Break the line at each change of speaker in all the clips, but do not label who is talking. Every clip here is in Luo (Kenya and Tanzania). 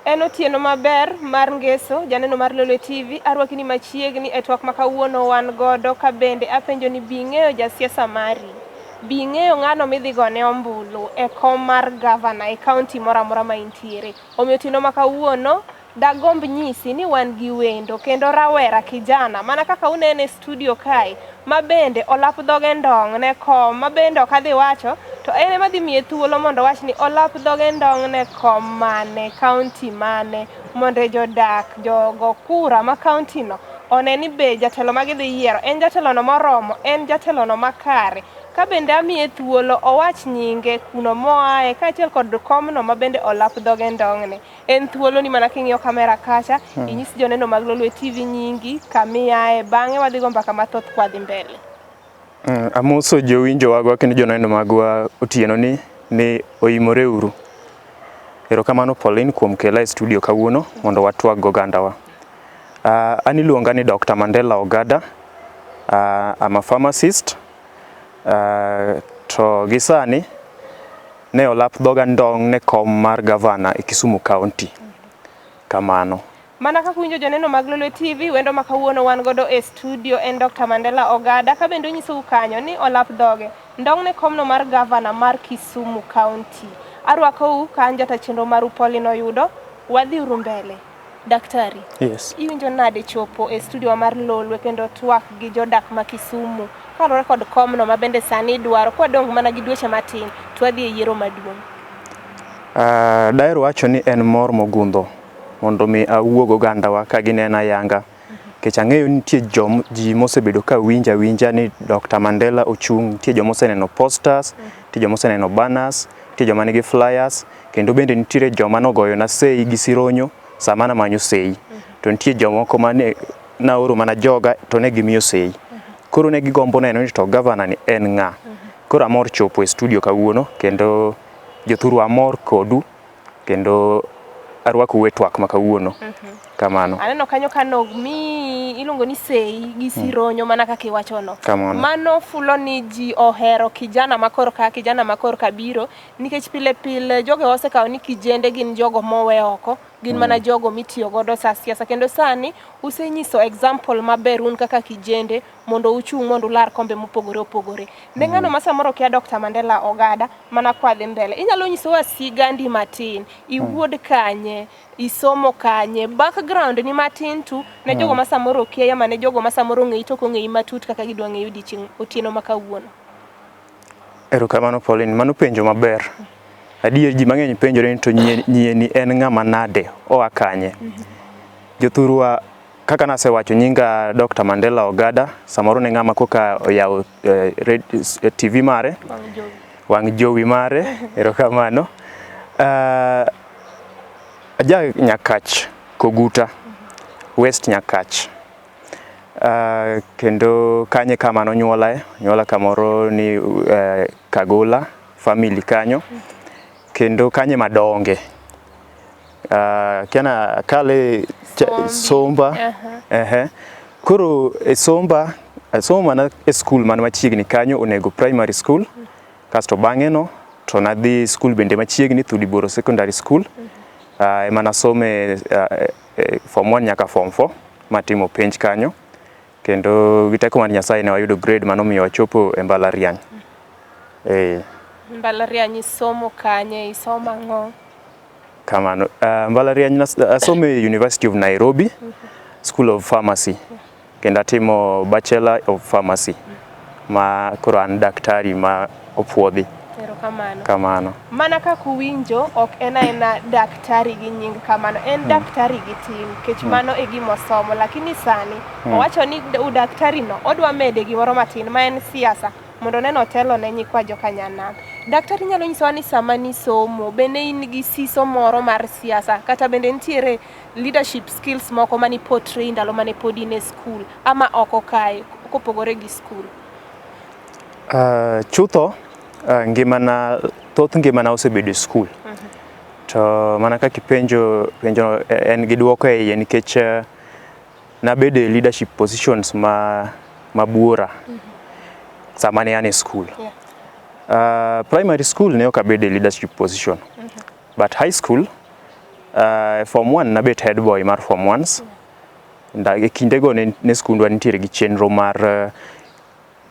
En otieno maber mar ngeso, janeno mar Lolwe TV, arwaki ni machiegni e twak ma kawuono wan godo ka bende apenjo ni bi ing'eyo jasiasa mari? Bi ing'eyo ng'ano midhi gone ombulu e kom mar gavana e kaunti moro amora ma intiere? Omiyo otieno ma kawuono dagomb nyisi ni wan gi wendo kendo rawera kijana mana kaka unene e studio kae ma bende olap dhoge ndong' ne kom ma bende ok adhi wacho to en ema dhi miye thuolo mondo owach ni olap dhoge ndong' ne kom mane, kaunti mane mondo jodak jogo kura ma kaunti no one ni be jatelo ma gidhi yiero en jatelono moromo, en jatelono makare. Ka bende amiye thuolo owach nyinge, kuno moaye kaachiel kod komno ma bende olap dhoge ndong'ne. En thuoloni mana king'iyo kamera kacha, inyis joneno mag Lolwe TV nyingi, kamiaye, bang'e wadhi go mbaka mathoth kwadhi mbele.
Amoso jowinjo wagwa kendo joneno magwa otieno ni oimore uru. Erokamano Pauline kuom kela e studio kawuono mondo watwag gogandawa. An iluonga ni Dr. Mandela Ogada. I'm a pharmacist. To gi sani ne olap dhoga ndong' ne kom mar gavana e Kisumu County. Kamano.
Mana kaka uwinjo joneno mag Lolwe TV, wendo ma kawuono wan godo e studio en Dr. Mandela Ogada, ka bende onyisou kanyo ni olap dhoge ndong' ne komno mar gavana mar Kisumu County. Arwakou ka an jata chenro maru Pauline Oyudo, wadhi uru mbele. Daktari,
Yes.
iwinjo nade chopo e studio mar Lolwe kendo twak gi jodak ma Kisumu kaluwore kod komno ma bende sani idwaro kwadong' mana gi dweche matin to wadhi e yiero maduong'?
Daher wacho ni en mor mogundho mondo mi awuo gogandawa ka ginena ayanga nikech ang'eyo ni nitie ji mosebedo ka winjo awinja ni Dr. Mandela ochung', nitie joma oseneno posters, nitie joma oseneno banners, nitie joma nigi flyers, kendo bende nitiere joma nogoyona sei gi sironyo sama namanyo sei. To nitie jomoko mane naoro mana joga to ne gimiyo sei. Koro ne gigombo neno ni to gavana ni en ng'a. Koro amor chopo e studio kawuono kendo jothurwa amor kodu kendo arwakou e twak ma kawuono. Kamano.
Aneno kanyo ka nomiyi iluongo ni sei gi sironyo mana kaka iwachono.
Kamano.
Mano fulo ni ji ohero kijana ma korka kijana ma korka biro nikech pile pile jogo osekawo ni kijende gin jogo mowe oko gin mana jogo mitiyo godo sa siasa kendo sani usenyiso example maber un kaka kijende mondo uchung' mondo ular kombe mopogore opogore. Ne ng'ano ma samoro kia Dr. Mandela Ogada mana kwadhi mbele. Inyalo nyisowa sigandi matin, iwuod kanye, isomo kanye, background ni matin tu ne jogo ma samoro okia ama ne jogo ma samoro ong'eyi to ok ong'eyi matut kaka gidwa ng'eyi odiochieng' otieno ma kawuono.
Erokamano Pauline, mano penjo maber. Adier ji mang'eny penjore ni to nyieni en ng'ama nade, oa kanye? Jothurwa kaka nasewacho nyinga Dr. Mandela Ogada, samoro ne ng'ama koka oyawo TV mare, wang' jowi mare, erokamano. Aja Nyakach Koguta, West Nyakach. Kendo kanye kama nonyuolae, onyuola kamoro ni Kagola family kanyo, kendo kanye madonge. Kiana kale Somba. Ehe. Koro e Somba, asomo mana e skul man machiegni kanyo Onego Primary School. Kasto bang'e no to nadhi skul bende machiegni Thudiboro Secondary School. Ema nasome form 1 nyaka form 4 matimo penj kanyo. Kendo gi teko mar Nyasaye ne wayudo grade manomiyo wachopo e mbalariany.
Mbalariany isomo kanye, isomo ang'o?
Kamano. Mbalariany asomo e University of Nairobi, School of Pharmacy. Kendo atimo Bachelor of Pharmacy. Ma koro an daktari ma opuodhi.
Erokamano.
Kamano.
Mana kaka uwinjo, ok en aena daktari gi nying kamano, en daktari gi tim, nikech mano e gima osomo. Lakini sani, owacho ni udaktari no, odwa mede gimoro matin ma en siasa, mondo oneno otelo ne nyikwa joka Nyanam. Daktari nyalo nyisowa ni sama nisomo, bende in gi siso moro mar siasa, kata bende nitiere leadership skills moko mani portray ndalo mane pod in e skul, ama oko kae, kopogore gi skul?
Chutho, ngimana, thoth ngimana osebedo e skul. To mana kaka ipenjo, penjo en gi duoko e iye nikech nabedo e leadership positions ma mabuora sama ne an e skul. Primary school ne ok abedo e leadership position. But high school Form 1 nabet head boy mar form 1s. E kindego ne skundwa nitiere gi chenro mar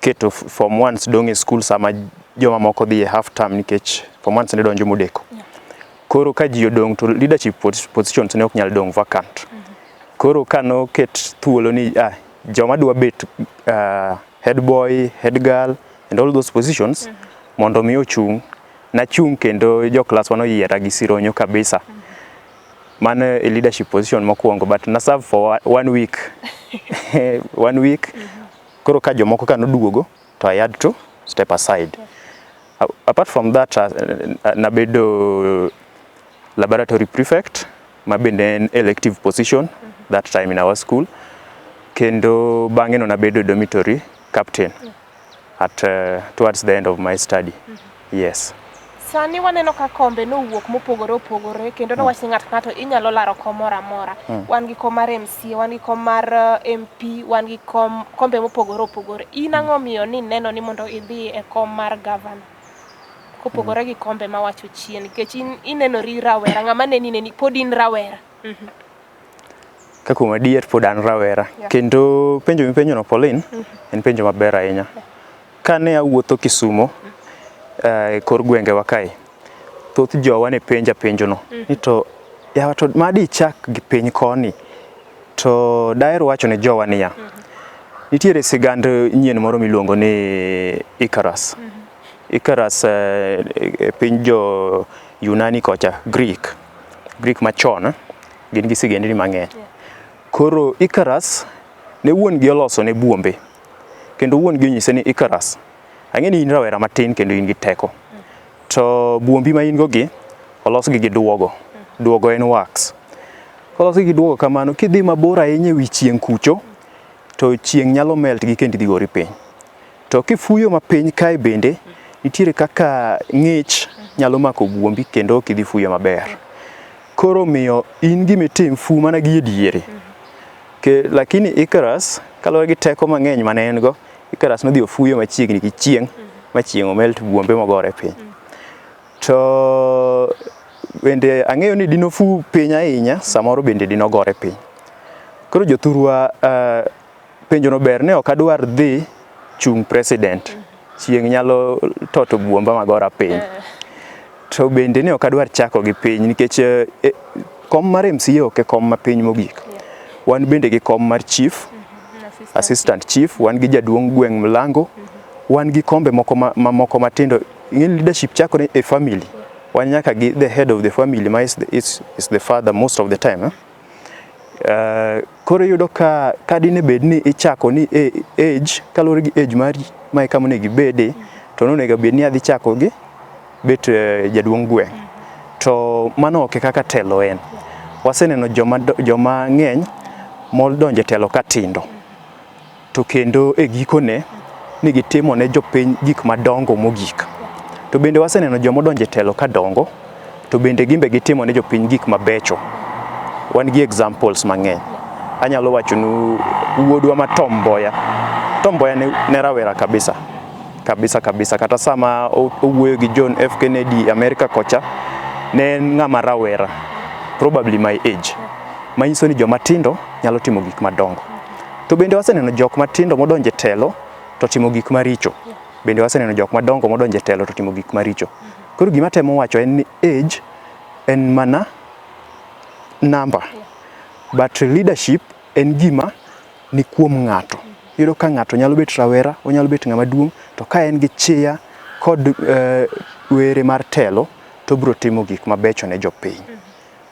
keto form 1s dong' e skul sama joma moko dhi e half term nikech form 1s ne donjo modeko. Koro ka ji odong' to leadership positions ne ok nyal dong' vacant. Koro ka noket thuolo ni joma dwa bet head boy, head girl and all those positions mondo mi ochung', nachung' kendo jo klaswa noyiera gi sironyo kabisa. Mano e leadership position mokwongo, but na serve for one week. One week. Koro ka jomoko ka noduogo to I had to step aside. Apart from that, nabedo laboratory prefect, ma bende en elective position that time in our school. Kendo bang'e no nabedo dormitory captain at towards the end of my study. Yes.
Sani waneno ka kombe nowuok mopogore opogore kendo nowach ni ng'ato ng'ato inyalo laro kom moro amora. Wan gi kom mar MCA, wan gi kom mar MP, wan gi kom kombe mopogore opogore. In ang'o miyo ni neno ni mondo idhi e kom mar gavana? Kopogore gi kombe mawacho chien nikech in inenori rawera, ng'ama neni neni pod in rawera.
Ka kuom adier pod an rawera. Kendo penjo mipenjo no, Pauline, en penjo maber ahinya. Kane awuotho Kisumo e kor gwengewa kae, thoth jowa ne penja penjono ni to yawa, to madi ichak gi piny koni? To daher wacho ne jowa niya, nitiere sigand nyien moro miluongo ni Icarus. Icarus e piny jo Yunani kocha, Greek machon, gin gi sigendni mang'eny. Koro Icarus ne wuon gi oloso ne buombe, kendo wuon gi onyise ni, "Icarus, ang'e ni in rawera matin kendo in gi teko. To buombi ma in go gi olosgi gi duogo." Duogo en wax. Kolosgi gi duogo kamano, kidhi mabor ahinya ewi chieng' kucho, to chieng' nyalo melt gi kendo idhi gori piny. To kifuyo mapiny kae bende, nitiere kaka ng'ich nyalo mako buombi kendo ok idhi fuyo maber. Koro omiyo in gimitim, fu mana gi e diere. Lakini Icarus, kaluwore gi teko mang'eny mane en go, Icarus nodhi ofuyo machiegni gi chieng', ma chieng' omelt buombe mogore piny. To bende ang'eyo ni dinofu piny ahinya, samoro bende dinogore piny. Koro jothurwa, penjono ber ne ok adwar dhi chung' president. Chieng' nyalo toto buomba magora piny. To bende ne ok adwar chako gi piny nikech kom mar MCA ok e kom mapiny mogik. Wan bende gi kom mar chief, assistant chief, wan gi jaduong' gweng' Mlango, wan gi kombe moko mamoko matindo. Ing'e ni leadership chakore e family. Wan nyaka gi the head of the family ma is the father most of the time. Eh? Koro iyudo ka dine bed ni ichako ni e age, kaluwore gi age mari ma e kama onego ibede, to nonego bed ni adhi chako gi bet jaduong' gweng'. To mano ok e kaka telo en. Waseneno joma ng'eny modonjo e telo ka tindo. To kendo e gikone ni gitimo ne jopiny gik madongo mogik. To bende waseneno joma odonjo e telo ka dongo, to bende gimbe gitimo ne jopiny gik mabecho. Wan gi examples mang'eny. Anyalo wachonu wuodwa ma Tom Mboya. Tom Mboya ne rawera kabisa. Kabisa kabisa. Kata sama owuoyo gi John F. Kennedy Amerika kocha, ne en ng'ama rawera. Probably my age. Manyiso ni joma tindo nyalo timo gik madongo. To bende waseneno jok matindo modonjo e telo to timo gik maricho. Bende waseneno jok madongo modonjo e telo to timo gik maricho. Koro gima temo wacho en ni age en mana number. But leadership en gima ni kuom ng'ato. Iyudo ka ng'ato nyalo bet rawera, onyalo bet ng'ama duong', to ka en gi chia kod were mar telo, to obiro timo gik mabecho ne jopiny.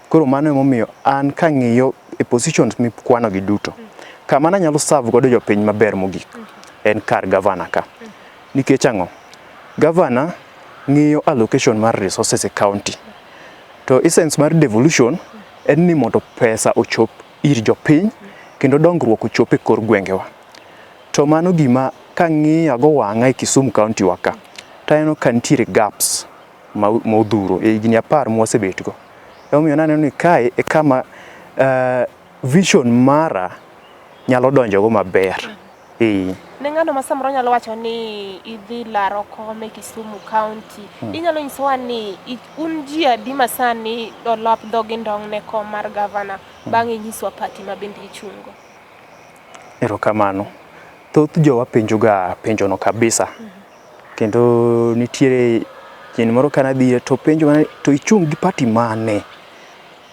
Koro mano emomiyo an kang'iyo e positions mikwano gi duto, kama nanyalo serve godo jopiny maber mogik en kar gavana ka. Nikech ang'o? Gavana ng'iyo allocation mar resources e county. To essence mar devolution en ni mondo pesa ochop ir jopiny kendo dongruok ochop e kor gwengewa. To mano gima kang'iyo ago wang'a e Kisumu county wa ka, to aneno ka nitiere gaps modhuro e higni 10 mwasebet go. Emomiyo naneno ni kae e kama vision mara nyalo donjo go maber.
Ne ng'ano ma samoro nyalo wacho ni idhi laro kom e Kisumu County, inyalo nyisowa ni un ji adi ma sani olap dhogi ndong' ne kom mar gavana bang'e inyiswa party ma bende ichungo?
Erokamano. Thoth jowa penjoga penjono kabisa. Kendo nitiere chieng' moro ka nadhi to penjo mana to ichung' gi party mane?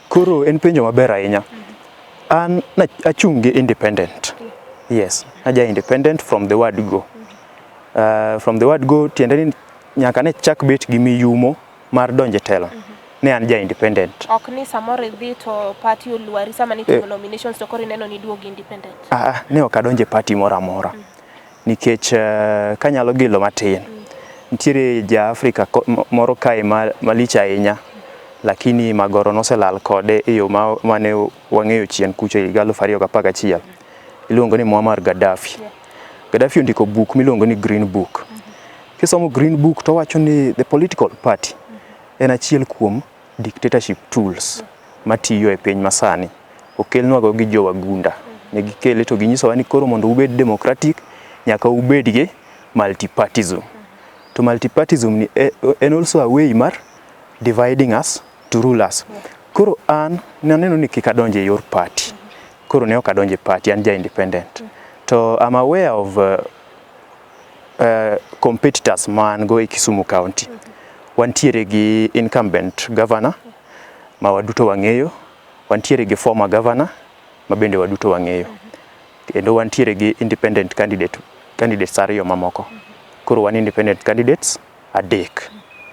Koro en penjo maber ahinya. An achung' gi independent. Yes, aja independent from the word go. From the word go tiende ni nyaka ne chak bet gi miyumo mar donjo e telo. Ne an ja independent.
Ok ni samoro idhi to party olwari sama nitimo nominations to koro ineno ni iduogo independent.
Ah, ne ok adonjo e party moro amora. Nikech kanyalo gilo matin, nitiere ja Afrika moro kae malich ahinya, lakini magoro noselal kode e yo mane wang'eyo chien kucho e higa 2011. Iluongo ni Muammar Gaddafi. Gaddafi ondiko buk miluongo ni Green Book. Kisomo Green Book to owacho ni the political party en achiel kuom dictatorship tools matiyo e piny masani. Okelnwago gi jo wagunda. Ne gikele to ginyisowa ni koro mondo ubed democratic nyaka ubed gi multipartism. To multipartism ni en also a way mar dividing us to rule us. Koro an naneno ni kik adonj e yor party. Koro ne ok adonjo e party, an ja independent. To I'm aware of competitors ma an go e Kisumu County. Wantiere gi incumbent governor ma waduto wang'eyo, wantiere gi former governor ma bende waduto wang'eyo. Kendo wantiere gi independent candidates ariyo mamoko. Koro wan independent candidates adek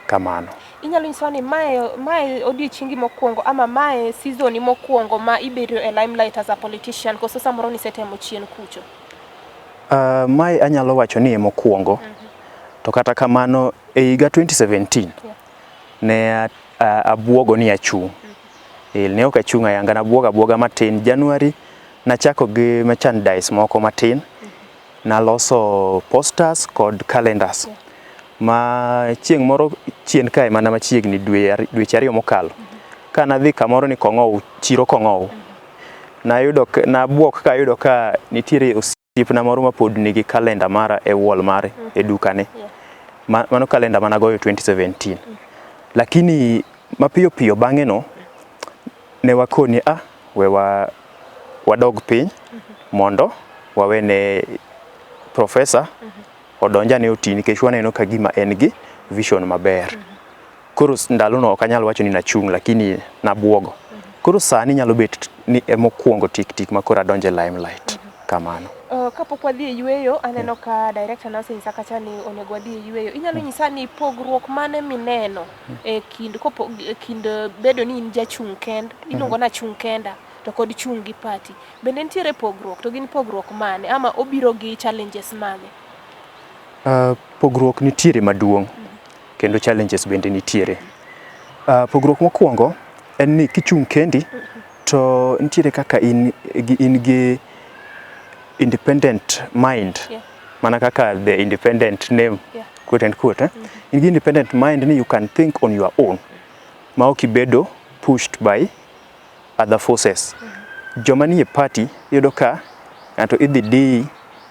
kamano.
Inyalo nyisowa ni mae odiochiengi mokwongo ama mae season mokwongo ma ibedo e limelight as a politician koso samoro nisetemo chien kucho?
Mae anyalo wacho ni e mokwongo. To kata kamano e higa 2017 ne abuogo ni achung'. Ne ok achung' ayanga, nabuogo abuoga matin. January nachako gi merchandise moko matin. Naloso posters kod calendars. Ma chieng' moro chien kae mana machiegni dweche ariyo mokalo. Ka nadhi kamoro ni Kong'ow, chiro Kong'ow. Nayudo nabuok kayudo ka nitiere osiepna moro mapod nigi kalenda mara e wall mare e dukane. Mano kalenda managoyo 2017. Lakini mapiyo piyo bang'e no ne wakoni we wadog piny mondo wawene professor odonjane oti nikech waneno ka gima en gi vision maber. Koro ndalono ok anyal wacho ni nachung' lakini nabuogo. Koro sani nyalo bet ni emokwongo tik tik ma koro adonjo e limelight. Kamano.
Kapok wadhi e yueyo, aneno ka director na osenyisa kacha ni onego wadhi e yueyo. Inyalo nyisa ni pogruok mane mineno e kind e kind bedo ni in jachung' kend, iluongo ni achung' kenda to kod chung' gi party. Bende nitiere pogruok to gin pogruok mane ama obiro gi challenges mage?
Pogruok nitiere maduong' kendo challenges bende nitiere. Pogruok mokwongo en ni kichung' kendi to nitiere kaka in gi independent mind. Mana kaka the independent name, quote and quote, eh? In gi independent mind ni you can think on your own ma ok ibedo pushed by other forces. Joma nie party iyudo ka ng'ato idhi diyi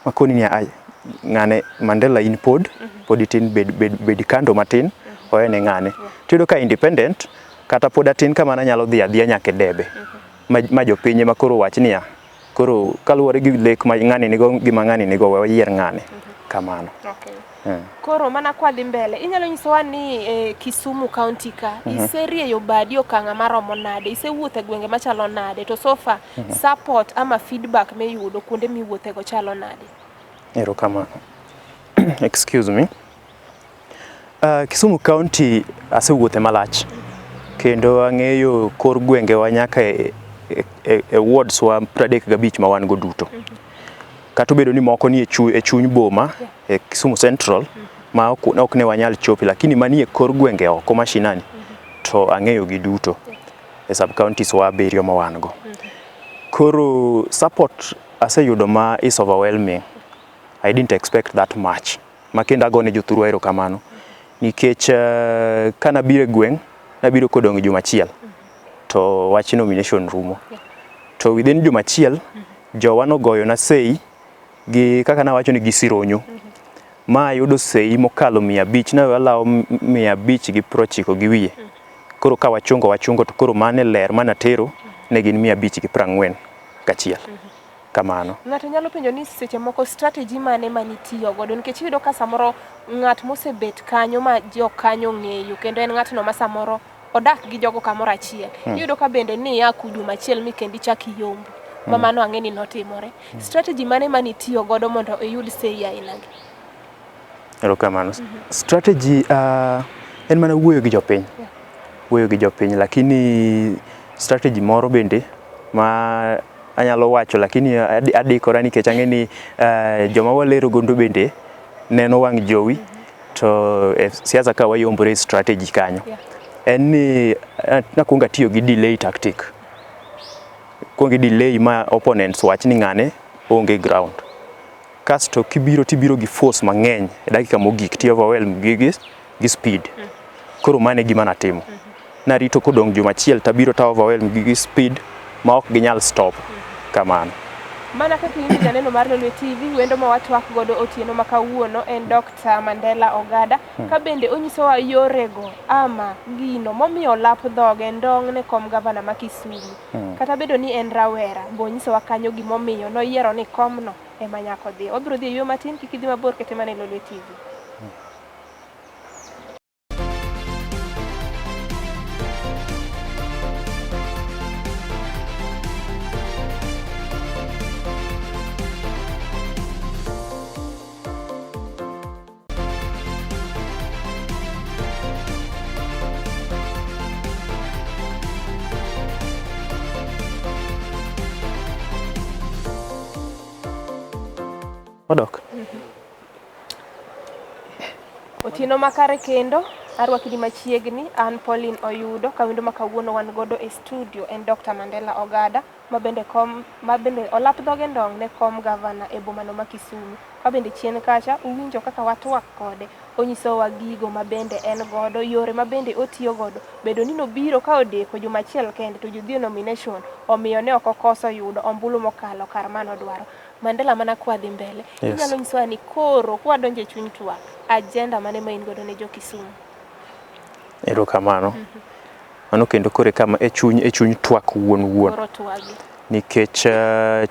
makoni ni ai ng'ane Mandela in pod itin bed kando matin owene ng'ane. Tiyudo ka independent kata pod atin kamano anyalo dhi adhiya nyaka e debe ma jopiny ema koro wach niya koro kaluwore gi lek ma ng'ani nigo gi ma ng'ani nigo we wayier ng'ane kamano.
Okay. Koro mana kwadhi mbele, inyalo nyisowa ni Kisumu County ka iserieyo badi okang' maromo nade, isewuotho e gwenge machalo nade, to so far support ama feedback miyudo kuonde miwuothego chalo nade?
Erokamano. Excuse me. Kisumu County asewuothe malach kendo ang'eyo kor gwengewa nyaka e wards wa 35 ma wan go duto. Kata obedo ni moko ni e chuny boma e Kisumu Central ma ok ne wanyal chope, lakini manie kor gwenge oko mashinani to ang'eyo gi duto e sub counties wa abiriyo ma wan go. Koro support aseyudo ma is overwhelming. I didn't expect that much. Ma kendo agone jothurwa erokamano nikech kanabiro e gweng' nabiro kodong' juma achiel to wach nomination rumo. To within juma achiel jowa nogoyo na sei Gi kaka nawacho ni gi sironyo. Ma ayudo sei mokalo 500, ne alawo 590 gi wiye. Koro ka wachungo wachungo to koro mane ler mane atero ne gin 541. Kamano.
Ng'ato nyalo penjo ni seche moko strategy mane manitiyo godo nikech iyudo ka samoro ng'at mosebet kanyo ma jokanyo ong'eyo kendo en ng'atno ma samoro odak gi jogo kamoro achiel. Iyudo ka bende ni ia ku juma achiel mi kendo ichak iyombo. Ma mano ang'e ni notimore. Strategy mane manitiyo godo mondo iyud sei ainagi?
Erokamano. Strategy en mana wuoyo gi jopiny. Wuoyo gi jopiny lakini strategy moro bende ma anyalo wacho lakini adikora nikech ang'e ni joma walero godo bende neno wang' jowi to e siasa ka wayombore e strategy kanyo. En ni nakwongo atiyo gi delay tactic. Kuongo i delay ma opponents wach ni ng'ane onge ground. Kasto kibiro tibiro gi force mang'eny e dakika mogik ti overwhelm gi gi speed. Koro mano e gima natimo. Narito kodong' juma achiel tabiro ta overwhelm gi gi speed ma ok ginyal stop. Kamano.
Mana kaka iwinjo janeno mar Lolwe TV, wendo ma watwak godo otieno ma kawuono en Dr. Mandela Ogada, ka bende onyisowa yorego ama gino momiyo lap dhoge ndong' ne kom gavana ma Kisumu. Kata bedo ni en rawera, bo onyisowa kanyo gimomiyo noyiero ni komno ema nyaka odhiye. Wabiro dhi e yueyo matin, kik idhi mabor, kete mana e Lolwe TV.
Odok.
Otieno makare kendo arwaki ni machiegni an Pauline Oyudo ka wendo ma kawuono wan godo e studio en Dr. Mandela Ogada ma bende kom ma bende olap dhoge ndong' ne kom gavana e bomano ma Kisumu. Ka bende chien kacha uwinjo kaka watwak kode, onyisowa gigo ma bende en godo, yore ma bende otiyo godo, bedo ni nobiro ka odeko juma achiel kende to jodhi e nomination omiyo ne ok okoso yudo ombulu mokalo kar manodwaro. Mandela mana kwadhi mbele, inyalo nyisowa ni koro kwadonjo e chuny twak, agenda mane ma in godo ne jo Kisumu?
Erokamano. Mano kendo koro e kama e chuny twak wuon wuon.
Koro twagi.
Nikech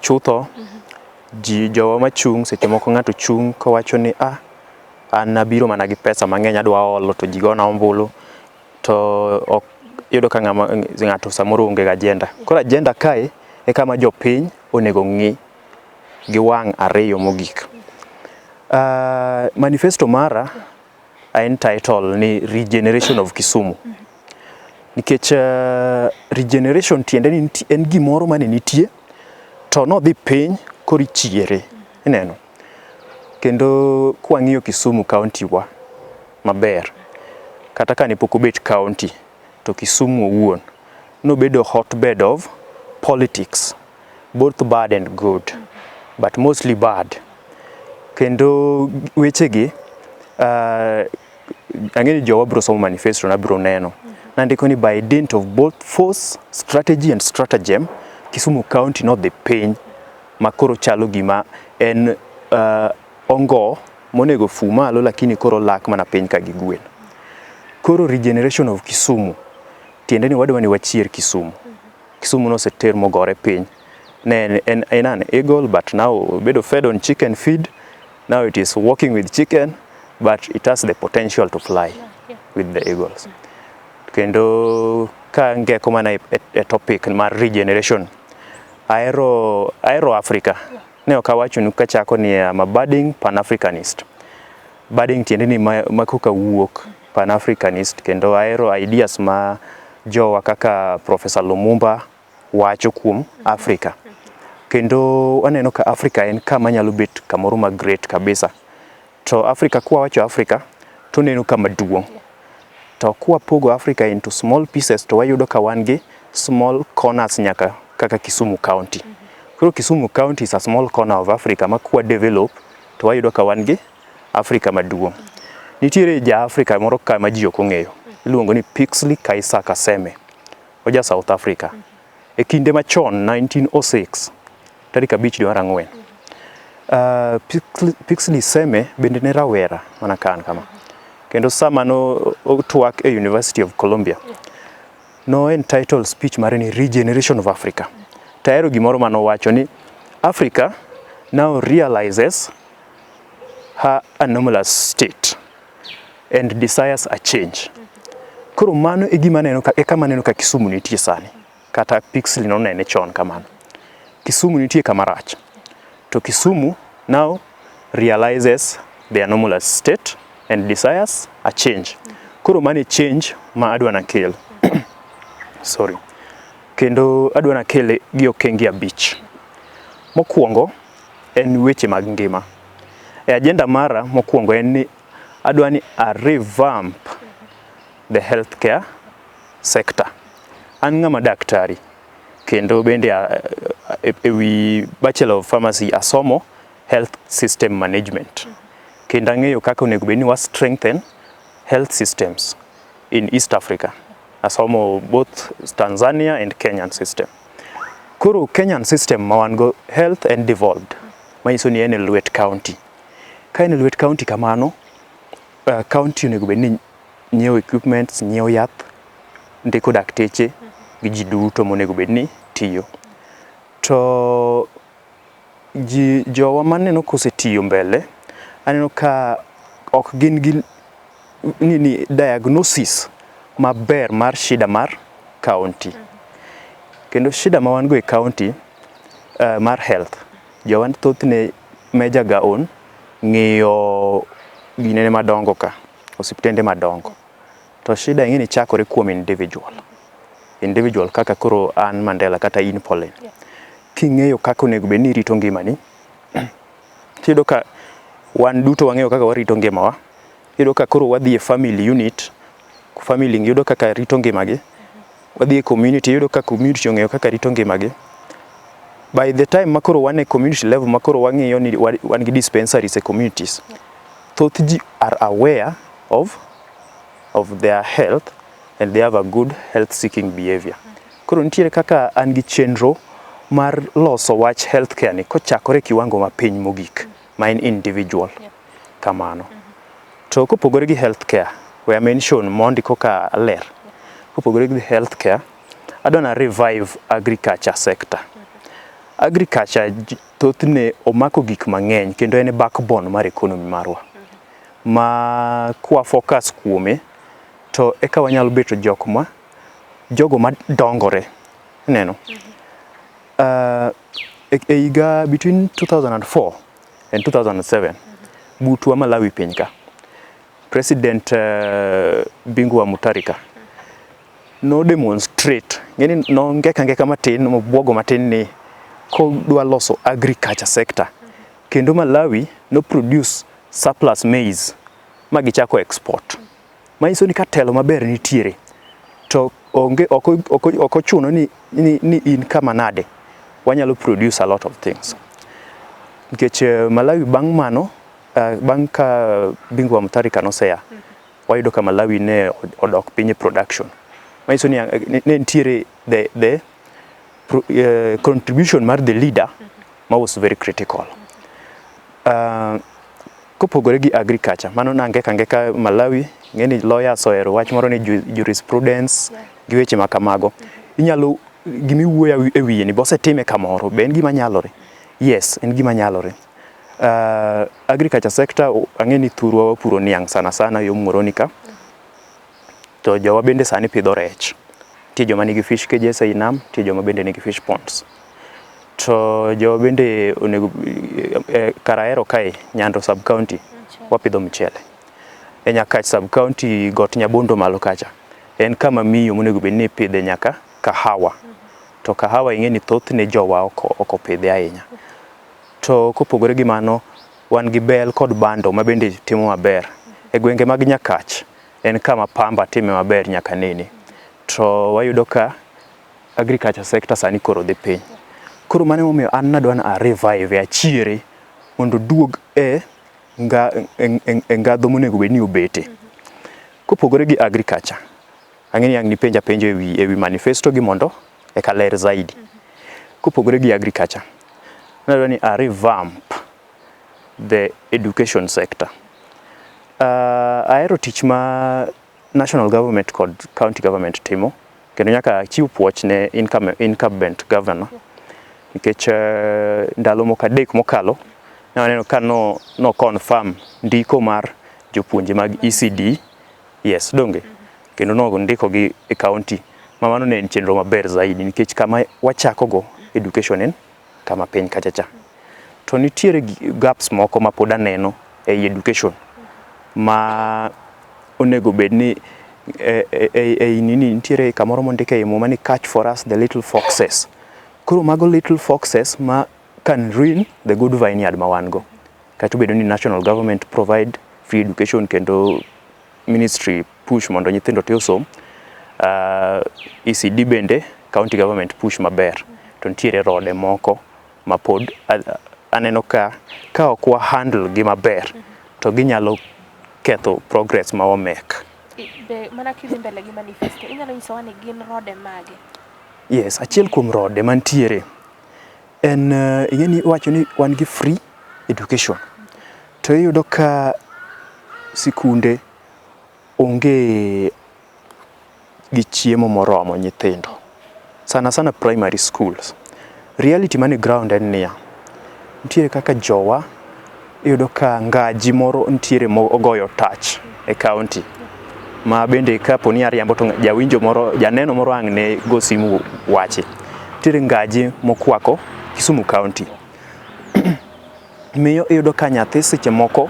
chutho ji jowa machung' seche moko ng'ato chung' kowacho ni ah, an nabiro mana gi pesa mang'eny adwa olo to ji gona ombulu to ok iyudo ka ng'ama ng'ato samoro onge gi agenda. Koro agenda kae e kama jopiny onego ng'i gi wang' ariyo mogik. Manifesto mara en title ni Regeneration of Kisumu. Nikech regeneration tiende ni en gimoro mane nitie to nodhi piny koro ichiere. Ineno? Kendo kwang'iyo Kisumu county wa maber, kata kane pok obet county, to Kisumu owuon nobedo hotbed of politics, both bad and good, but mostly bad. Kendo wechegi ang'e ni jowa biro somo manifesto na biro neno. Nandiko ni by dint of both force, strategy and stratagem, Kisumu County nodhi piny ma koro chalo gima en ongo monego fu malo lakini koro lak mana piny ka gi gwen. Koro regeneration of Kisumu tiende ni wadwa ni wachier Kisumu. Kisumu noseter mogore piny. Ne en an eagle but now obedo fed on chicken feed. Now it is walking with chicken but it has the potential to fly with the eagles. Kendo ka ngeko mana e topic mar regeneration, ahero Africa. Ne ok awachonu kachako ni I'm a budding Pan-Africanist. Budding tiende ni ma koka wuok Pan-Africanist kendo ahero ideas ma jowa kaka Professor Lumumba wacho kuom Africa. Kendo aneno ka Africa en kama nyalo bet kamoro ma great kabisa. To Africa kwa wacho Africa to neno kama duong'. To kwapogo Africa into small pieces to wayudo ka wan gi small corners nyaka kaka Kisumu County. Koro Kisumu County is a small corner of Africa ma kwa develop to wayudo ka wan gi Africa maduong'. Nitiere ja Africa moro ka ma ji ok ong'eyo. Iluongo ni Pixley ka Isaka Seme. Oja South Africa. E kinde machon 1906, tarik 5 dwe mar ang'wen, Pixley Seme bende ne rawera mana ka an kama. Kendo sama no otwak e University of Columbia, no entitle speech mare ni Regeneration of Africa. Tahero gimoro manowacho ni Africa now realizes her anomalous state and desires a change. Koro mano e gima aneno ka, e kama aneno ka Kisumu nitie sani. Kata Pixley nonene chon kamano. Kisumu nitie kama rach. To Kisumu now realizes the anomalous state and desires a change. Koro mano e change ma adwa nakel. Sorry. Kendo adwa nakele gi okenge 5. Mokwongo en weche mag ngima. E agenda mara mokwongo en ni adwa ni a revamp the healthcare sector. An ng'ama daktari kendo bende e wi Bachelor of Pharmacy asomo health system management. Kendo ang'eyo kaka onego bed ni wa strengthen health systems in East Africa. Asomo both Tanzania and Kenyan system. Koro Kenyan system ma wan go health and devolved, manyiso ni en e lwet county. Ka en e lwet county kamano, county onego bed ni nyiewo equipments, nyiewo yath, ndiko dakteche gi ji duto monego bed ni tiyo. To ji jowa maneno kosetiyo mbele, aneno ka ok gin gi nini diagnosis maber mar shida mar county. Kendo shida ma wan go e county mar health, jowa thothne measure ga on ng'iyo ginene madongo ka, osiptende madongo. To shida ing'e ni chakore kuom individual. Individual kaka koro an Mandela kata in Pauline. King'eyo kaka onego bed ni irito ngimani, tiyudo ka wan duto wang'eyo kaka warito ngimawa. Iyudo ka koro wadhi e family unit, family yudo kaka rito ngimagi. Wadhi e community, iyudo ka community ong'eyo kaka rito ngimagi. By the time ma koro wan e community level ma koro wang'iyo ni wan gi dispensaries e communities, thoth ji are aware of their health and they have a good health seeking behavior. Koro nitiere kaka an gi chenro mar loso wach healthcare ni kochakore e kiwango mapiny mogik ma en individual kamano. To kopogore gi healthcare, we mention mondi koka ler. Kopogore gi healthcare, adwa na revive agriculture sector. Agriculture thothne omako gik mang'eny kendo en e backbone mar economy marwa. Ma kwa focus kuome to eka wanyalo beto jok ma jogo madongore. Ineno? E higa between 2004 and 2007, butwa Malawi piny ka, President Bingu wa Mutharika no demonstrate, ng'eni nongeka ngeka matin, mobwogo matin ni kodwa loso agriculture sector. Kendo Malawi no produce surplus maize ma gichako export. Manyiso ni ka telo maber nitiere, to onge ok ochuno ni in kama nade, wanyalo produce a lot of things. Nikech Malawi bang' mano, bang' ka Bingu wa Mutharika nosea, wayudo ka Malawi ne odok piny e production. Manyiso ni ne nitiere the contribution mar the leader ma was very critical. Kopogore gi agriculture, mano nangeka ngeka Malawi, ng'e ni lawyers ohero wach moro ni jurisprudence gi weche ma kamago. Inyalo gimiwuoyo e wiye ni bosetime kamoro, be en gima nyalore? Yes, en gima nyalore. Agriculture sector, ang'e ni thurwa wapuro niang' sana sana yo Muhoroni ka. To jowa bende sani pidho rech. Nitie joma nigi fish cages ei nam, nitie joma bende nigi fish ponds. To jowa bende onego Karaero kae, Nyando sub county, wapidho mchele. E Nyakach sub county, got Nyabondo malo kacha, en kama miyo monego bed ni ipidhe nyaka kahawa. To kahawa ing'e ni thothne jowa ok opidhe ahinya. To kopogore gi mano, wan gi bel kod bando ma bende timo maber. E gwenge mag Nyakach, en kama pamba time maber nyaka nene. To wayudo ka agriculture sector sani koro dhi piny. Koro mano emomiyo an nadwa ni a revive, achiere mondo oduog e ngadho monego bed ni obete. Kopogore gi agriculture, ang'e ni ang' nipenja penjo ewi manifesto gi mondo eka ler zaidi. Kopogore gi agriculture, nadwa ni a revamp the education sector. Ahero tich ma national government kod county government timo kendo nyaka achiw puoch ne incumbent governor nikech ndalo moko adek mokalo ne waneno ka no confirm ndiko mar jopuonje mag ECD. Yes, donge? Kendo nondiko gi e county ma mano ne en chenro maber zaidi nikech kama wachako go education en kama piny kacha cha. To nitiere gaps moko ma pod aneno ei education ma onego bed ni ei nini nitiere kamoro mondik ei Muma ni, "Catch for us the little foxes." Koro mago little foxes ma can ruin the good vineyard ma wan go. Kata obedo ni national government provide free education kendo ministry push mondo nyithindo te osom, ECD bende county government push maber. To nitiere rode moko ma pod aneno ka ok wa handle gi maber to ginyalo ketho progress ma wa make.
Be mana kidhi mbele gi manifesto, inyalo nyisowa ni gin rode mage?
Yes, achiel kuom rode mantiere en ing'e ni iwacho ni wan gi free education. To iyudo ka sikunde onge gi chiemo moromo nyithindo. Sana sana primary schools. Reality manie ground en niya, nitiere kaka jowa iyudo ka ngaji moro nitiere mogoyo touch e county ma bende kapo ni ariambo to jawinjo moro, janeno moro ang' ne go simu wachi. Nitiere ngaji mokwako Kisumu County. Miyo iyudo ka nyathi seche moko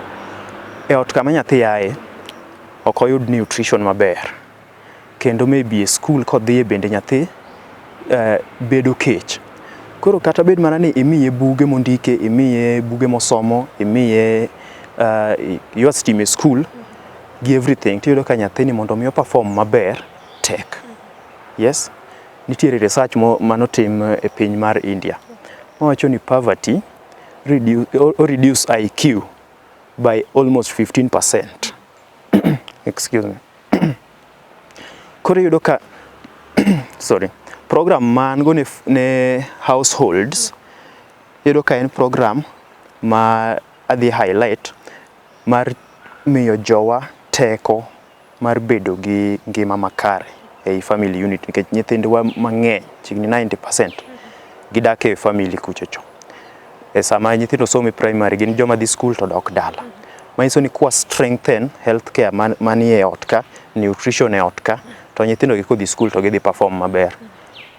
e ot kama nyathi aye ok oyud nutrition maber. Kendo maybe e school kodhiye bende nyathi bedo kech. Koro kata bed mana ni imiye buge mondike, imiye buge mosomo, imiye yor stima e school gi everything, tiyudo ka nyathini mondo mi o perform maber tek. Yes, nitiere research manotim e piny mar India mawacho ni poverty reduce IQ by almost 15%. Excuse me. Koro iyudo ka, sorry, program ma an go ne households, iyudo ka en program ma adhi highlight mar miyo jowa teko mar bedo gi ngima makare ei family unit, nikech nyithindwa mang'eny, chiegni 90%, gidak e family kuchocho. E sama nyithindo somo e primary, gin joma dhi school to dok dala. Manyiso ni kwa strengthen healthcare manie ot ka, nutrition e ot ka, to nyithindo gi kodhi school to gidhi perform maber.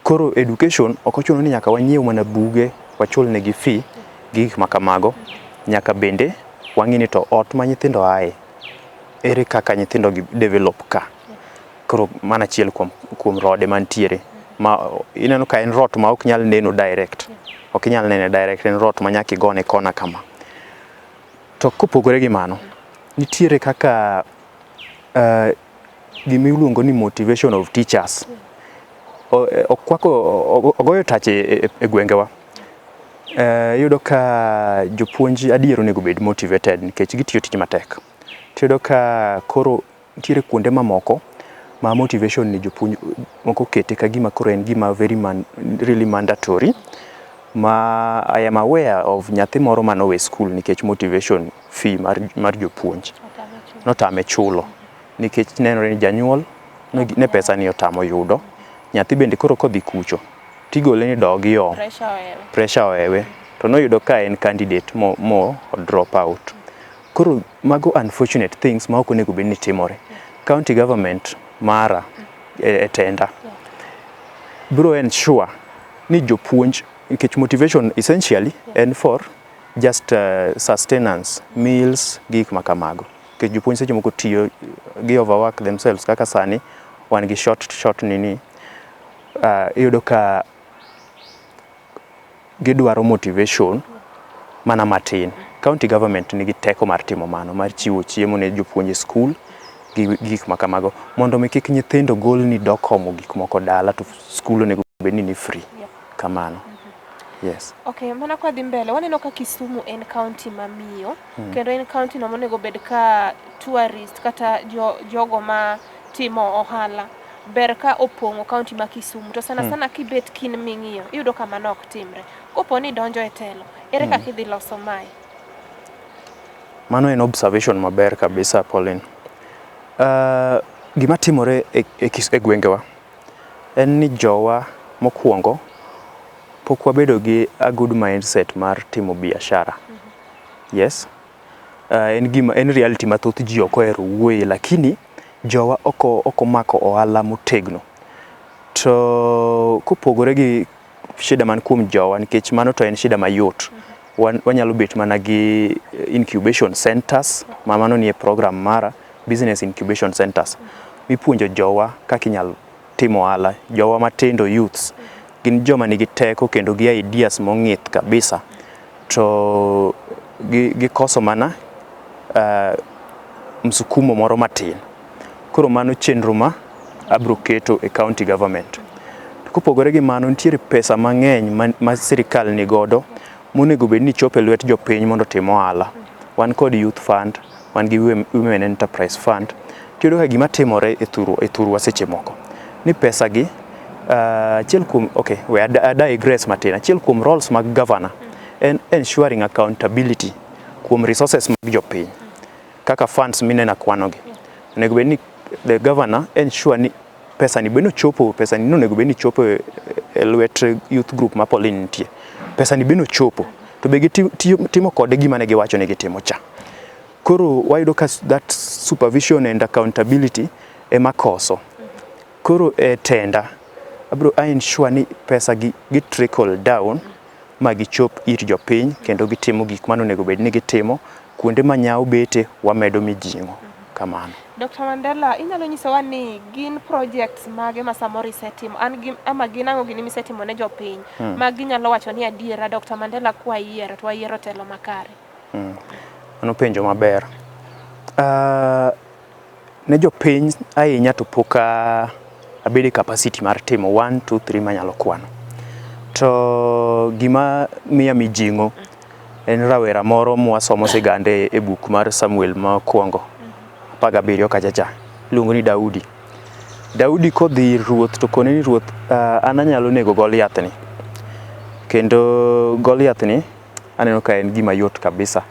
Koro education ok ochuno ni nyaka wanyiew mana buge, wachul negi fee gi gik ma kamago. Nyaka bende wang'i ni to ot ma nyithindo aye, ere kaka nyithindo gi develop ka. Koro mano achiel kuom rode mantiere. Ma ineno ka en rot ma ok nyal neno direct. Ok inyal nene direct, en rot ma nyaka igone kona kama. To kopogore gi mano, nitiere kaka gima iluongo ni motivation of teachers. Okwako ogoyo tach e gwengewa. Iyudo ka jopuonj adier onego bed motivated nikech gitiyo tich matek. Tiyudo ka koro nitiere kuonde mamoko ma motivation ni jopuonj moko okete ka gima koro en gima very man, really mandatory, ma I am aware of nyathi moro manowe school nikech motivation fee mar jopuonj notame chulo nikech nenore ni janyuol ne pesa ni otamo yudo nyathi bende. Koro kodhi kucho tigole ni dogi om.
Pressure ohewe.
Pressure ohewe to noyudo ka en candidate mo drop out. Koro mago unfortunate things ma ok onego bed ni timore. County government mara e tenda biro ensure ni jopuonj, nikech motivation essentially en for just sustenance, meals, gik ma kamago, nikech jopuonj seche moko tiyo gi overwork themselves. Kaka sani wan gi short nini, iyudo ka gidwaro motivation mana matin. County government nigi teko mar timo mano, mar chiwo chiemo ne jopuonj e school gi gik ma kamago, mondo mi kik nyithindo gol ni dok omo gik moko dala to school onego bed ni free. Kamano, yes.
Okay, mana kwa dhi mbele, waneno ka Kisumu en county mamiyo kendo en county no monego bed ka tourist kata jogo ma timo ohala ber ka opong'o county ma Kisumu, to sana sana kibet kin ming'iyo iyudo ka mano ok timre. Kopo ni idonjo e telo, ere kaka idhi loso mae?
Mano en observation maber kabisa, Pauline. Gima timore e gwengewa en ni jowa mokwongo pok wabedo gi a good mindset mar timo biashara. Yes. En gima en reality ma thoth ji ok ohero wuoye, lakini jowa ok omako ohala motegno. To kopogore gi shida man kuom jowa, nikech mano to en shida mayot. Wanyalo bet mana gi incubation centers, ma mano nie program mara, business incubation centers. Mipuonjo jowa kaka inyalo timo ohala. Jowa matindo, youths, gin joma nigi teko kendo gi ideas mong'ith kabisa. To gikoso mana msukumo moro matin. Koro mano chenro ma abro keto e county government. To kopogore gi mano, nitiere pesa mang'eny ma sirikal ni godo monego bed ni chopo e lwet jopiny mondo otim ohala. Wan kod youth fund, wan gi women enterprise fund. Tiyudo ka gima timore e thurwa seche moko ni pesa gi achiel kuom, okay, we a digress matin. Achiel kuom roles mag governor en ensuring accountability kuom resources mag jopiny kaka funds mineno akwano gi. Onego bed ni the governor ensure ni pesa ni bende ochopo, pesa ni onego bed ni chopo e lwet youth group ma Pauline nitie. Pesa ni bende ochopo to be gitimo kode gima ne giwacho ni gitimo cha. Koro wayudo ka that supervision and accountability ema koso. Koro e tenda abro ensure ni pesa gi trickle down ma gichop ir jopiny kendo gitimo gik mane onego bed ni gitimo. Kuonde ma nyawo bete wamedo mijing'o kamano.
Dr. Mandela, inyalo nyisowa ni gin projects mage ma samoro isetimo an gi, ama gin ang'o gini misetimo ne jopiny ma ginyalo wacho ni adiera Dr. Mandela kwayiero to wayiero telo makare?
Mano penjo maber. Ne jopiny ahinya to pok abedo e capacity mar timo 1 2 3 manyalo kwano. To gima miya mijing'o en rawera moro mwasomo sigande e buk mar Samuel mokwongo 17 kacha cha, iluongo ni Daudi. Daudi kodhi ir ruoth to kone ni ruoth, an anyalo nego Goliath ni. Kendo Goliath ni aneno ka en gima yot kabisa.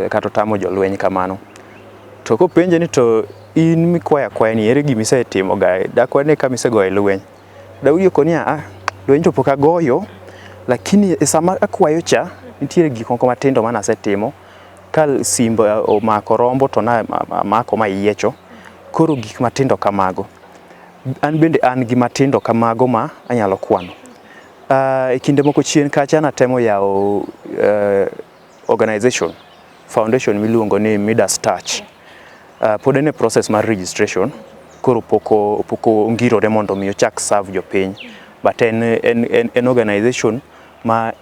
Kata otamo jolweny kamano. To kopenje ni to in mikwayo akwaya ni ere gima isetimo ga, dak wane kama isegoyo e lweny. Daudi okone niya, ah, lweny to pok agoyo, lakini e sama akwayo cha, nitiere gik moko matindo mane asetimo. Ka simba omako rombo to namako mayiecho. Koro gik matindo kamago. An bende an gi matindo kamago ma anyalo kwano. E kinde moko chien kacha natemo yawo organization, foundation miluongo ni Midas Touch. Pod en e process mar registration, koro pok ongirore mondo mi ochak serve jopiny. But en organization ma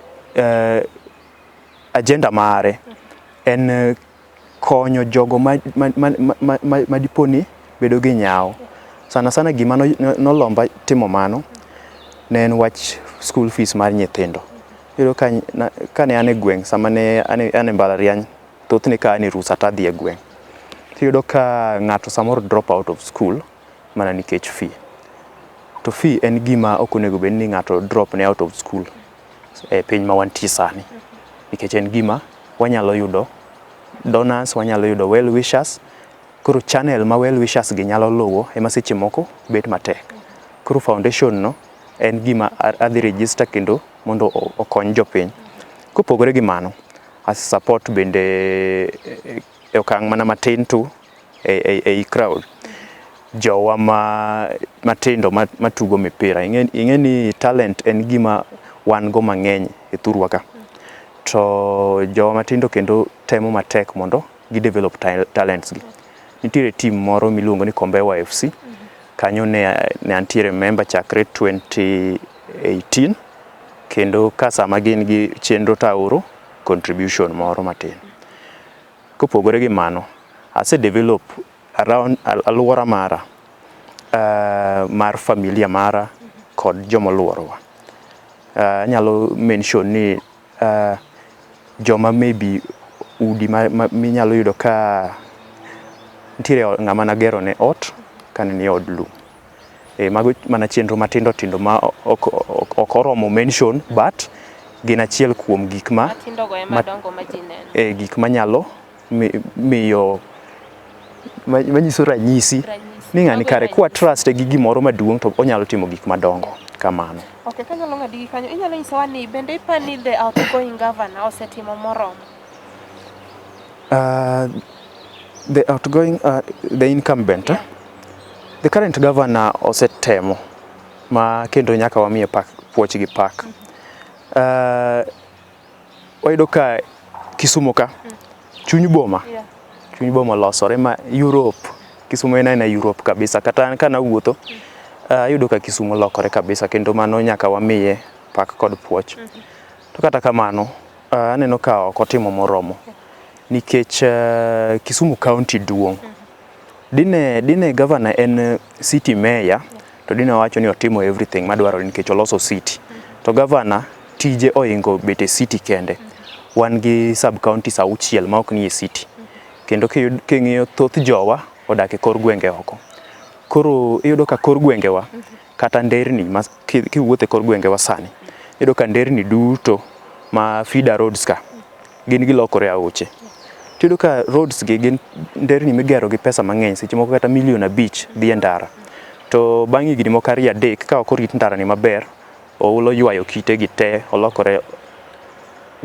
agenda mare en konyo jogo ma dipo ni bedo gi nyawo. Sana sana gima nolomba timo mano ne en wach school fees mar nyithindo. Iyudo ka ne an e gweng', sama ne an e mbalariany, thothne ka an e rusa to adhi e gweng'. Tiyudo ka ng'ato samoro drop out of school mana nikech fee. To fee en gima ok onego bed ni ng'ato drop ne out of school e piny ma wantie sani. Nikech en gima wanyalo yudo donors, wanyalo yudo well wishers. Koro channel ma well wishers gi nyalo luwo ema seche moko bet matek. Koro foundation no en gima adhi register kendo mondo okony jopiny. Kopogore gi mano, ase support bende e okang' mana matin tu ei crowd. Jowa matindo matugo mipira. Ing'e ni talent en gima wan go mang'eny e thurwa ka. To jowa matindo kendo temo matek mondo gi develop talents gi. Nitiere team moro miluongo ni Kombewa FC. Kanyo ne antiere member chakre 2018 kendo ka sama gin gi chenro to aoro contribution moro matin. Kopogore gi mano, ase develop around alwora mara mar familia mara kod jomoluorowa. Anyalo mention ni joma maybe udi minyalo yudo ka nitiere ng'ama nagero ne ot kane nie od lum. Mago mana chenro matindo tindo ma ok oromo mention, but gin achiel kuom gik ma gik manyalo miyo manyiso ranyisi ni ng'ani kare kwa trust gi gimoro maduong' to onyalo timo gik madongo kamano.
Okay, kanyalo ng'adi gi kanyo, inyalo nyisowa ni bende ipani the outgoing governor osetimo moromo?
The outgoing, the incumbent, yeah. The current governor osetemo ma kendo nyaka wamiye pak, puoch gi pak. Wayudo ka Kisumu ka, chuny boma, chuny boma olosore ma Europe, Kisumu en aena Europe kabisa. Kata an ka nawuotho, ayudo ka Kisumu olokore kabisa kendo mano nyaka wamiye pak kod puoch. To kata kamano, aneno ka ok otimo moromo nikech Kisumu County duong'. Dine governor en city mayor to dine wawacho ni otimo everything madwarore nikech oloso city. To governor tije oingo bet e city kende. Wan gi sub counties auchiel ma ok nie city. Kendo king'iyo thoth jowa odak e kor gwenge oko. Koro iyudo ka kor gwengewa kata nderni ma kiwuotho e kor gwengewa sani, iyudo ka nderni duto ma feeder roads ka gin gilokore aoche. Tiyudo ka roads gi gin nderni migero gi pesa mang'eny, seche moko kata milion 5 dhi e ndara. To bang' higni moko 2 3 ka ok orit ndara ni maber, oula oywayo kite gi te, olokore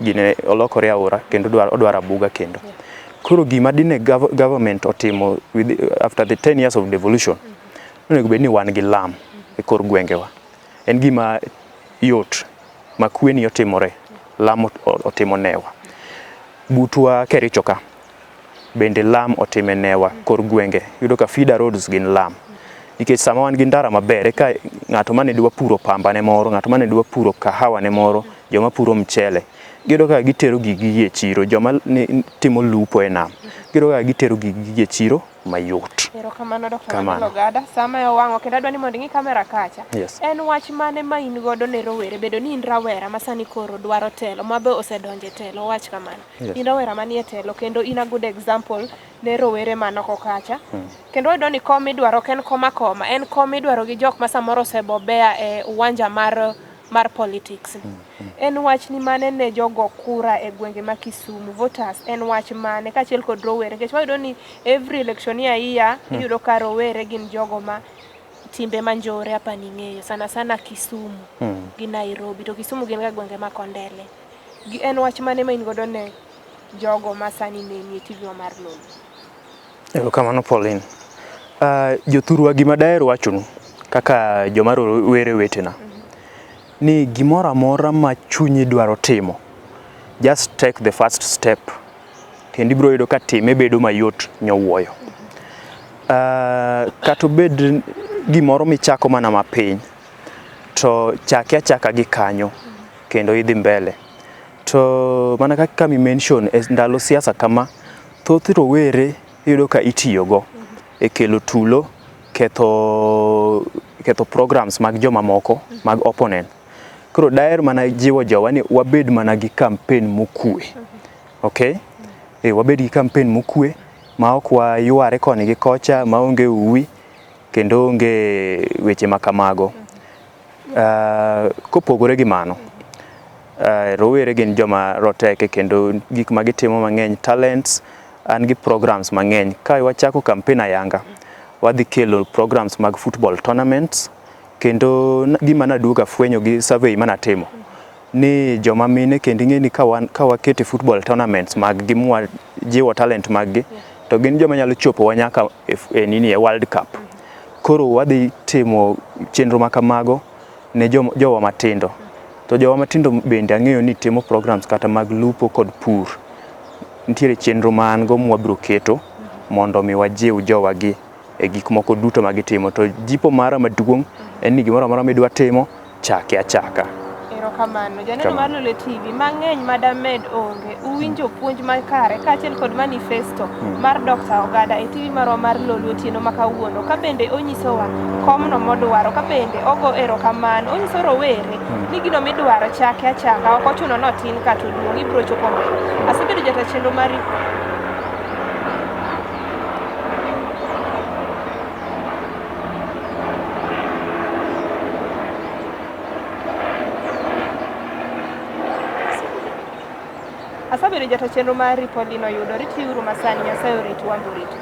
gine, olokore aora kendo odwaro abuga kendo. Koro gima dine government otimo after the 10 years of devolution, onego bed ni wan gi lam e kor gwengewa. En gima yot ma kweni otimore, lam otimo newa. Butwa Kericho ka bende lam otime newa kor gwenge. Iyudo ka feeder roads gin lam. Nikech sama wan gi ndara maber eka ng'ato mane dwa puro pamba ne moro, ng'ato mane dwa puro kahawa ne moro, joma puro mchele, giyudo ka gitero gigi e chiro, joma timo lupo e nam, giyudo ka gitero gigi e chiro mayot.
Erokamano Dr. Mandela Ogada, sama e owang'o kendo adwa ni mondo ing'i kamera kacha.
Yes.
En wach mane ma in godo ne rowere bedo ni in rawera ma sani koro dwaro telo ma be osedonjo e telo wach kamano.
Yes.
In rawera manie telo kendo in a good example ne rowere man oko kacha. Kendo wayudo ni kom idwaro ok en kom akoma, en kom idwaro gi jok ma samoro osebobea e uwanja mar politics. En wach ni mane ne jogo kura e gwenge ma Kisumu voters en wach mane kaachiel kod rowere nikech wayudo ni every election year year iyudo ka rowere gin jogo ma timbe manjore apani ing'eyo sana sana Kisumu gi Nairobi to Kisumu gin ga gwenge ma kondele. En wach mane ma in godo ne jogo ma sani neni e TV wa mar Lolwe?
Erokamano Pauline. Jothurwa gima daher wachonu kaka joma rowere wetena ni gimoro amora ma chunyi dwaro timo, just take the first step kendo ibiro yudo ka time bedo mayot nyowuoyo. Kata obed gimoro michako mana mapiny, to chake achaka gi kanyo kendo idhi mbele. To mana kaka mi mention e ndalo siasa kama, thoth rowere iyudo ka itiyogo e kelo tulo, ketho programs mag joma moko mag opponent. Koro daher mana jiwo jowa ni wabed mana gi campaign mokwe. Okay? Wabed gi campaign mokwe ma ok wayware koni gi kocha, maonge uwi kendo onge weche ma kamago. Kopogore gi mano, rowere gin joma roteke kendo gik ma gitimo mang'eny, talents, an gi programs mang'eny. Ka wachako campaign ayanga, wadhi kelo programs mag football tournaments, kendo gima naduogo afwenyo gi survey manatimo, ni joma mine kendo ing'e ni ka wakete football tournaments mag gi mwa jiwo talent mag gi, to gin joma nyalo chopo wa nyaka e nini e World Cup. Koro wadhi timo chenro ma kamago ne jowa matindo. To jowa matindo bende ang'eyo ni timo programs kata mag lupo kod pur. Nitiere chenro ma an go mwabiro keto mondo mi wajiw jowa gi e gik moko duto ma gitimo. To jipo mara maduong' en ni gimoro amora midwa timo, chake achaka.
Erokamano. Janeno mar Lolwe TV, mang'eny madamed onge. Uwinjo puonj makare kaachiel kod manifesto mar Dr. Ogada e TV marwa mar Lolwe otieno ma kawuono. Ka bende onyisowa komno modwaro, ka bende ogo erokamano, onyiso rowere ni gino midwaro chake achaka, ok ochuno ni otin kata oduong', ibiro chopo mbele. Asebedo jata chenro mari. Asabedo jata chenro mari Pauline Oyudo. Rituru masani, Nyasaye oritu, wan be oritu.